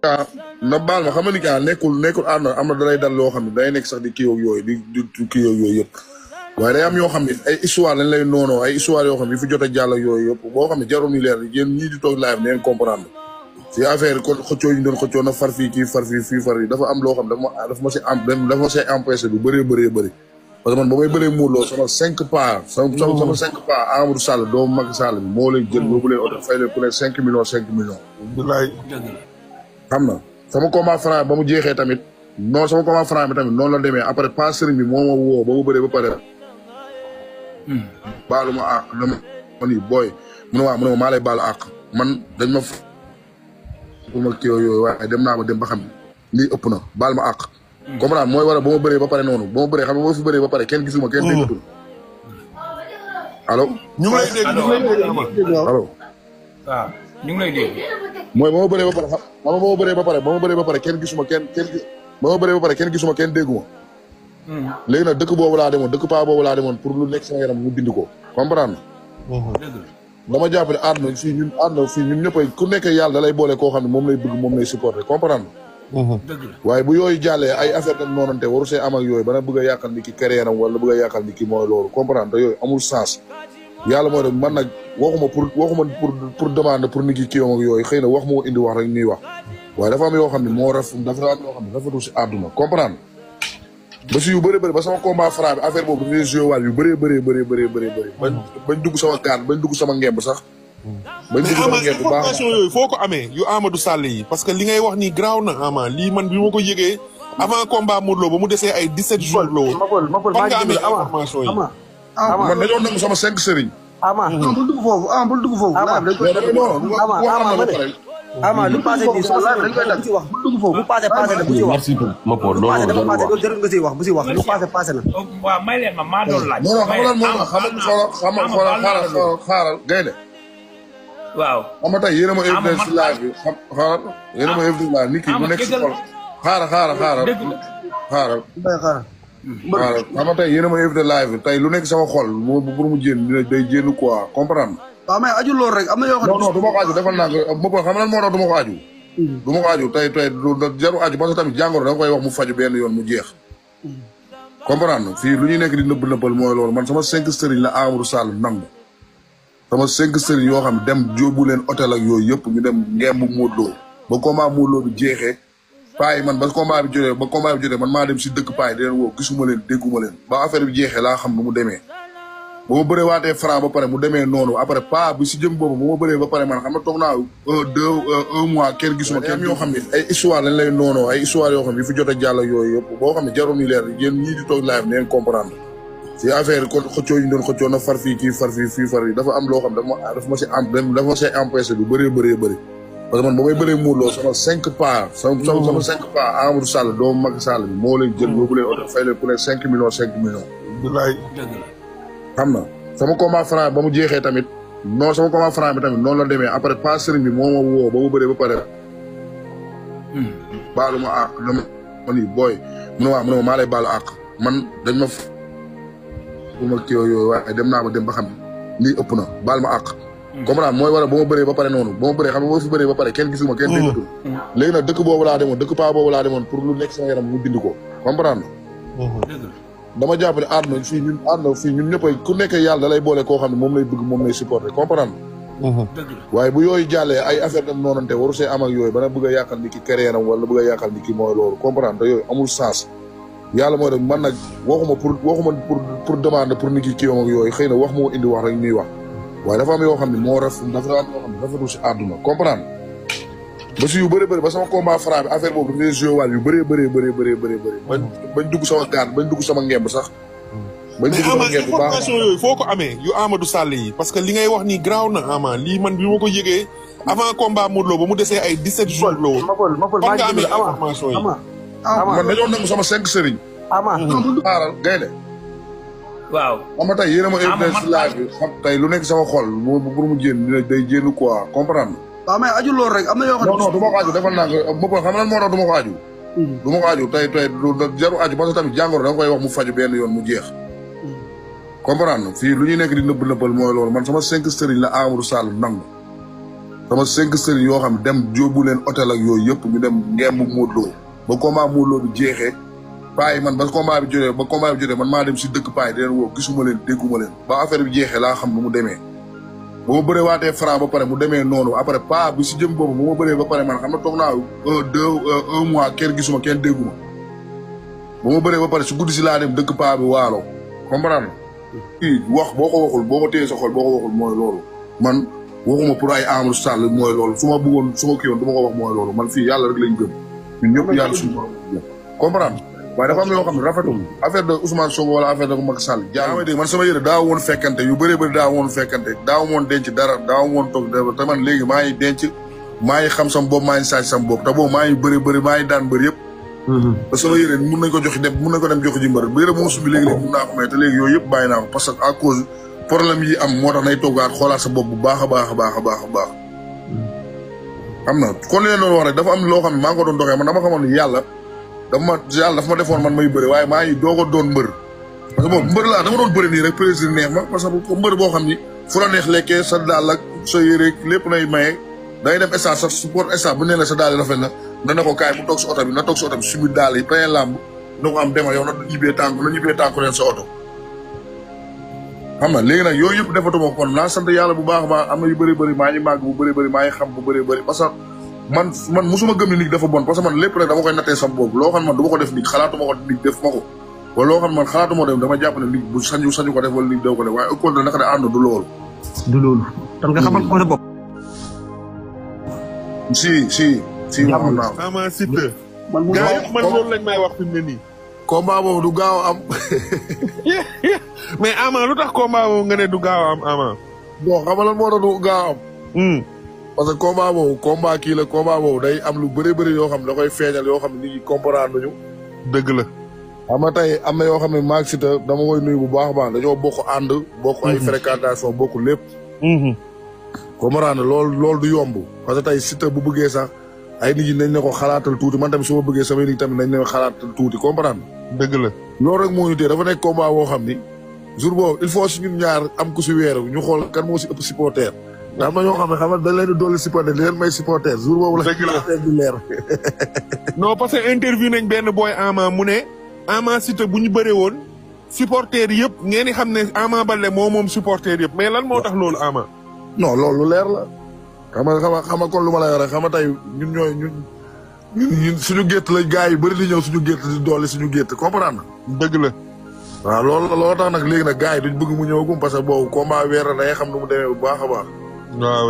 ah na baal ma xam nga ni nekkul ànd am na dalay dal loo xam ne day nekk sax di kii ak yooyu di kii ak yooyu yëpp waaye day am yoo xam ne ay histoire lañ lay noonoo ay histoire yoo xam ne fi jot a jàll ak yooyu yëpp boo xam ne jarul ni leer yéen ñii di toog live neen comprendre si affaire ko xëccoo ñu doon xëccoo na far fii kii far fii dafa am loo xam dafa ma si empêché bu bëree parce que man ba may bëree muurloo sama 5 pas sama 5 pas Amadou Sall doomu Macky Sall bi moo leen jël boobu leen oto fay leen ku ne 5 millions xam na sama combat franc ba mu jeexee tamit non sama combat franc bi tamit noonu la demee après pas sëriñ bi moo ma woo ba mu bëree ba pare baalu ma àq dama ni booy mu ne ma maa lay baalu àq man dañ ma ma kii yooyu waaye dem naa ba dem ba xam lii ëpp na baal ma àq comprendre mooy waral ba ma bëree ba pare noonu ba ma bëree xam nga boo fi bëree ba pare kenn gisuma kenn déggatul allo ñu ngi lay dégg allo waaw ñu ngi lay dégg mooy ba ma bëree ba pare xam ba ma bëree ba pare kenn gisuma kenn ba ma bëree ba pare kenn gisuma kenn dégguma léegi nag dëkk boobu laa demoon dëkk paa boobu laa demoon pour lu nekk sama yaram mu dindi ko comprendre dama jàpp ne àdduna fii ñun ñëppay ku nekk yàlla da lay boole koo xam ne moom lay bëgg moom lay supporter comprendre waaye bu yooyu jàllee ay affaire dem noonante waru see am ak yooyu bana bëgg a yàqal ni ki carrière am wala bëgg a yàqal ni ki mooy loolu comprendre te yooyu amul sens yàlla mooy rek man nag waxuma pour demander pour nit ki kiiwam ak yooyu xëy na wax moo indi wax rek ñuy wax waaye dafa am yoo xam ne dafa am yoo xam ne rafetul si àdduna comprendre ba si yu bëri ba sama combat franc bi affaire boobu dafay joué waat yu bëri bañ dugg sama gaan bañ dugg sama ngemb sax mais Ama information yooyu foo ko amee yu Amadou Sall yi parce que li ngay wax nii graaw na Ama lii man bi ma ko yëgee avant combat Modou Lo ba mu desee ay 17 jours la woon fan nga amee information yi man dañoo nangu sama 5 sëriñ bul dugg foofu Ama lu passé nii so live dañ koy dagg ci wax bu dugg foofu bu passé na bu ci wax merci Mapo loolu jarul nga ci wax bu ci wax lu passé na waaw may leen ma maa doon laaj non xam nga lan moo xaaral gaynde waaw xam nga tey yéen a ma invité si live bi xaaral yéen a ma invité live nit ki bu nekk si xol xaaral xam nga tey yéen a ma invité live bi tey lu nekk sama xol pour mu jéem day jéem quoi comprendre waaw mais aju loolu rek am na yoo xam ne non du ma ko aju defal naa ko xam lan moo tax du ma ko aju du ma ko aju tey jaru aju parce que tamit jàngoro da nga koy wax mu faju benn yoon mu jeex comprendre fii lu ñuy nekk di nëbbal mooy loolu man sama 5 sëriñ la Amadou Sall nangu sama 5 sëriñ yoo xam ne dem jóobu leen hôtel ak yooyu yëpp ñu dem ngemb Modou Lo ba combat Modou Lo bi jeexee paa yi man ba combat bi jotee man maa dem si dëkk paa yi di leen woo gisuma leen dégguma leen ba affaire bi jeexee laa xam nu mu demee ba ma bëree waatee franc ba pare mu demee noonu après pas bi si jëm boobu ba ma bëree ba pare man xam nga toog naa 1 mois kenn gisuma kenn yoo xam ne ay histoire lañ lay noonoo ay histoire yoo xam ne fi jot a jàll ak yooyu yëpp boo xam ne jarul ni leer yéen ñii di toog live neen comprendre si affaire ko xëccoo ñu doon xëccoo na far fii kii far fii dafa am loo xam dafa ma si empêché bu bëree parce que man ba may bëree muurloo sama 5 pas sama 5 pas Amadou Sall doomu Macky Sall bi moo leen jël boobu leen oto fay leen ku ne 5 millions xam na sama combat franc ba mu jeexee tamit non sama combat franc bi tamit noonu la demee après pas sëriñ bi moo ma woo ba mu bëree ba pare baalu ma àq dama ni booy mu ne ma maa lay baalu àq man dañ ma kii yooyu waaye dem naa ba dem ba xam lii ëpp na baal ma àq comprendre mooy waral ba ma bëree ba pare noonu ba ma bëree xam nga boo fi bëree ba pare kenn gisuma kenn déggatul léegi nag dëkk boobu laa demoon dëkk paa boobu laa demoon pour lu nekk sama yaram mu dindi ko comprendre dama jàpp ne àdduna fii ñun ñëppay ku nekk yàlla da lay boole koo xam ne moom lay bëgg moom lay supporter comprendre waaye bu yooyu jàllee ay affaire dem noonante waru see am ak yooyu bana bëgg a yàqal ni ki carrière am wala bëgg a yàqal ni ki mooy loolu comprendre te yooyu amul sens yàlla mooy rek man nag waxuma pour demander pour nit ki kiiwam ak yooyu xëy na wax moo indi wax rek ñuy wax waaye dafa am yoo xam ne dafa am yoo xam ne rafetul si àdduna comprendre ba si yu bëri ba sama combat franc bi affaire boobu dafay joué waat yu bëri bañ dugg sama gaan bañ dugg sama ngemb sax bañ dugg sama ngemb bu baax information yooyu foo ko amee yu Amadou Sall yi parce que li ngay wax nii graaw na Ama lii man bi ma ko yëgee avant combat Modou Lo ba mu desee ay 17 jours la woon fan nga amee information yi man dañoo nangu sama 5 sëriñ xaaral gaynde waaw xam nga tey yéen a ma invité si live bi xam tey lu nekk sama xol pour mu jéem day jéem quoi comprendre waaw mais aju loolu rek am na yoo xam non du ma ko aju defal naa ko xam lan moo tax du ma ko aju du ma ko aju tey jaru aju parce que tamit jàngoro da nga koy wax mu faju benn yoon mu jeex comprendre fii lu ñuy nekk di nëbbal mooy loolu man sama 5 sëriñ la Amadou Sall nangu sama 5 sëriñ yoo xam dem jóobu leen hôtel ak yooyu yëpp ñu dem ngemb Modou Lo ba combat Modou Lo bi jeexee paa yi man ba combat bi jotee man maa dem si dëkk paa yi di leen woo gisuma leen dégguma leen ba affaire bi jeexee laa xam nu mu demee ba ma bëree waatee Franc ba pare mu demee noonu après paa bi si jëm boobu ba ma bëree ba pare man xam na toog naa 1 mois kenn gisuma kenn dégguma ba ma bëree ba pare si guddi si laa dem dëkk paa bi waalo comprendre kii wax boo ko waxul boo ko téye sa xol boo ko waxul mooy loolu man waxuma pour ay Amadou Sall mooy loolu su ma bëggoon su ma kii woon du ma ko wax mooy loolu man fii yàlla rek lañ gëm ñun ñëpp yàlla suñu comprendre waaye dafa am yoo xam ne rafetul affaire de Ousmane Sonko wala affaire de Macky Sall jaama dégg man sama yëre daaw woon fekkante yu bëree bëri daaw woon fekkante daaw woon denc dara daaw woon toog te man léegi maa ngi denc maa ngi xam sam bopp maa ngi saaj sam bopp te boobu maa ngi bëri maa ngi daan bëri yëpp te sama yëre mun nañ ko joxi dem mun nañ ko dem joxi ji mbër bu yëre moom subi léegi-léegi mun naa ko may te léegi yooyu yëpp bàyyi naa ko parce que à cause problème yi am moo tax nay toggaat xoolaat sa bopp bu baax a baax a baax a baax a baax xam na kon leen doon wax rek dafa am loo xam ne maa ngi ko doon doxee man dama xamoon ni yàlla dafa ma defoon man may bëri waaye maa ngi doog a doon mbër parce que moom mbër laa dama doon bëri nii rek président neex ma parce que mbër boo xam ni fu la neex lekkee sa daal ak sa yére lépp nay maye day dem stade sax support stade bu nee la sa daal yi rafet na dana ko kaay mu toog si oto bi na toog si oto bi sumi daal yi paye làmb na ko am demal yow na ñibbee tànku leen sa oto xam na léegi nag yooyu yëpp defatuma kon naa sant yàlla bu baax a baax am na yu bëri maa ngi màgg bu bëri maa ngi xam bu bëri parce que man musuma gëm ni nit dafa bon parce que man lépp rek dama koy nattee sama bopp loo xam man du ma ko def nit xalaatuma ko nit def ma ko wala loo xam man xalaatuma def dama jàpp ne nit bu sañu ko def wala nit daw ko def waaye ëcole na naka de ànd du loolu tan nga xamal ko sa bopp si ma xam naa Ama Siteu man loolu lañ may wax fi mu ne nii combat boobu du gaaw am mais Ama lu tax combat boobu nga ne du gaaw am Ama bon xam nga lan moo tax du gaaw am parce que combat boobu combat kii la combat boobu day am lu bëri yoo xam ne da koy feeñal yoo xam ne nit ñi comprendre nañu dëgg la xam nga tey am na yoo xam ne maag Siteu dama koy nuyu bu baax a baax dañoo bokk ànd bokk ay fréquentation bokk lépp comprendre loolu du yomb parce que tey Siteu bu bëggee sax ay nit ñi nañ ne ko xalaatal tuuti man tamit su ma bëggee samay nit tamit nañ ne ko xalaatal tuuti comprendre dëgg la loolu rek moo ñu tee dafa nekk combat boo xam ni jour boobu il faut si ñun ñaar am ku si weeru ñu xool kan moo si ëpp supporter ndax am na ñoo xam ne xam nga dañ leen di dolli supporter di leen may supporter jour boobu la di leer non parce que interview nañ benn booy Ama mu ne Ama Siteu bu ñu bëree woon supporter yëpp ngeen di xam ne Ama Baldé moom supporter yëpp mais lan moo tax loolu Ama non loolu lu leer la xam nga kon lu ma lay wax rek xam nga tey ñun suñu gétt la gars yi bëri di ñëw suñu gétt di dolli suñu gétt comprendre dëgg la waaw loolu tax nag léegi nag gars yi duñ bëgg mu ñëwagum parce que boobu combat weer la day xam nu mu demee bu baax a baax waaw